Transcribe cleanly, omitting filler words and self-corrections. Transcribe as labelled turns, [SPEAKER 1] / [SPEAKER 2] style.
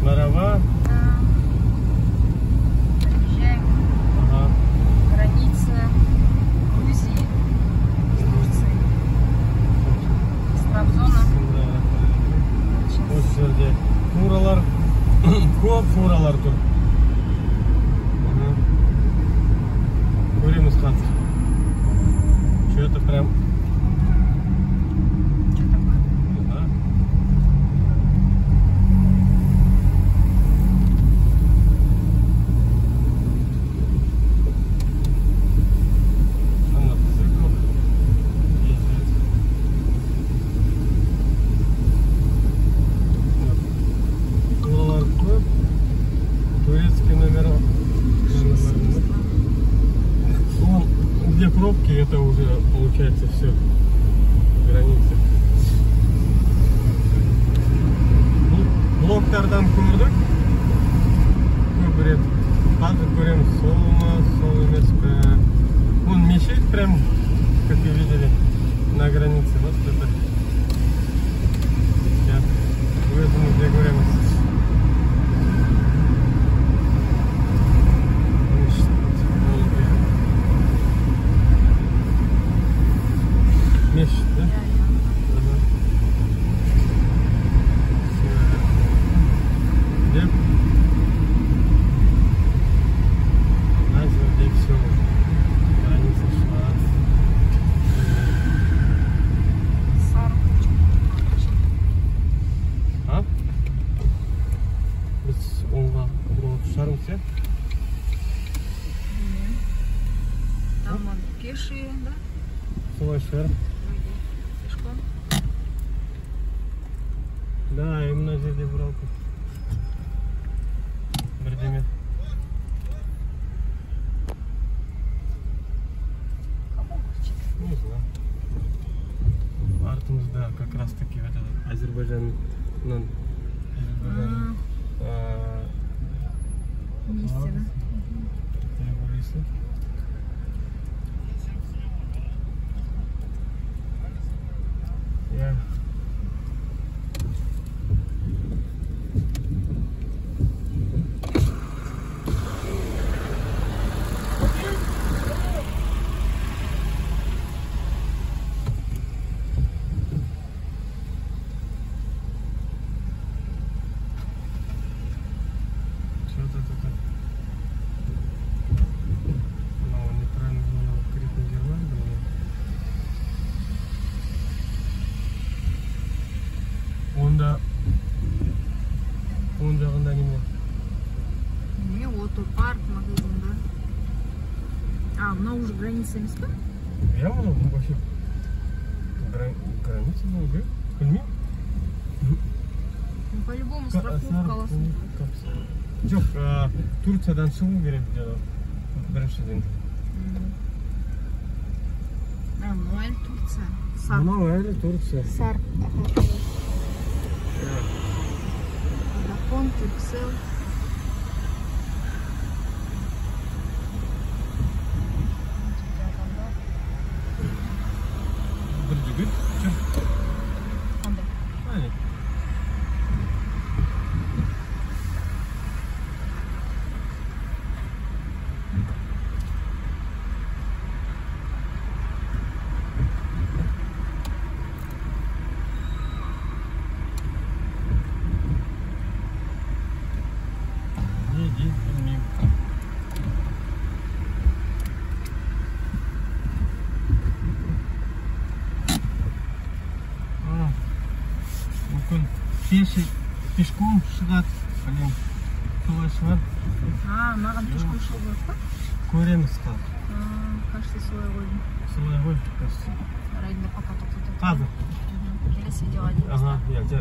[SPEAKER 1] Марава.
[SPEAKER 2] Да. Проезжаем.
[SPEAKER 1] Ага.
[SPEAKER 2] Граница Грузии с Турцией. С Трабзона.
[SPEAKER 1] Осы жерде фуралар, көп фуралар тұр. Көреміз қазір. Что-то прям...
[SPEAKER 2] Что такое?
[SPEAKER 1] Не знаю. На мотоциклах ездят. Вот. Фуралар көп. Турецкие номера. Вон, где пробки, это уже получается все границы. Блоктардан көрдік көп рет. Қазір көреміз, сол ма, сол емес пе. Вон мечеть прям, как вы видели, на границе. Вот это. Сейчас өзіміз де көреміз. Мешіт, да? Ага. Деп. Мына жерде все. Граница шла. А? Біз оңға бұрылып шығармыз, иә?
[SPEAKER 2] Там пешие, да?
[SPEAKER 1] Солай шығар. Да, и мына жерде бұралды. Бірдеме. Не знаю. Артымызда как раз таки вот этот Азербайджаннан
[SPEAKER 2] Месте, да?
[SPEAKER 1] Yeah. Что-то это. Мынау неправильно, мынау кіретін жер бар, білмеймін. Онда оң жағында неме?
[SPEAKER 2] Не, отопарк, магазин, да? А, мынау уже граница емес па?
[SPEAKER 1] Иә, мынау вообще граница болу керек, білмеймін.
[SPEAKER 2] Ну, по-любому страховка аласың.
[SPEAKER 1] Жоқ, Турциядан шығу керек деді біріншіден.
[SPEAKER 2] А, мынау әлі Турция.
[SPEAKER 1] Мынау әлі Турция.
[SPEAKER 2] Сарп. Водафон, Турксел.
[SPEAKER 1] Бір жігіт жүр.
[SPEAKER 2] Қандай?
[SPEAKER 1] Әне. Не дейді, білмеймін. Мүмкін пешком шығады, блин, солай шығар.
[SPEAKER 2] А, маған пешком шығу керек па?
[SPEAKER 1] Көреміз қазір.
[SPEAKER 2] Кажется, солай ғой.
[SPEAKER 1] Солай ғой, кажется.
[SPEAKER 2] Жарайды, пока тоқтатып.
[SPEAKER 1] Қазір.
[SPEAKER 2] Келесі видеоға дейін.
[SPEAKER 1] Ага, иә, жарайды.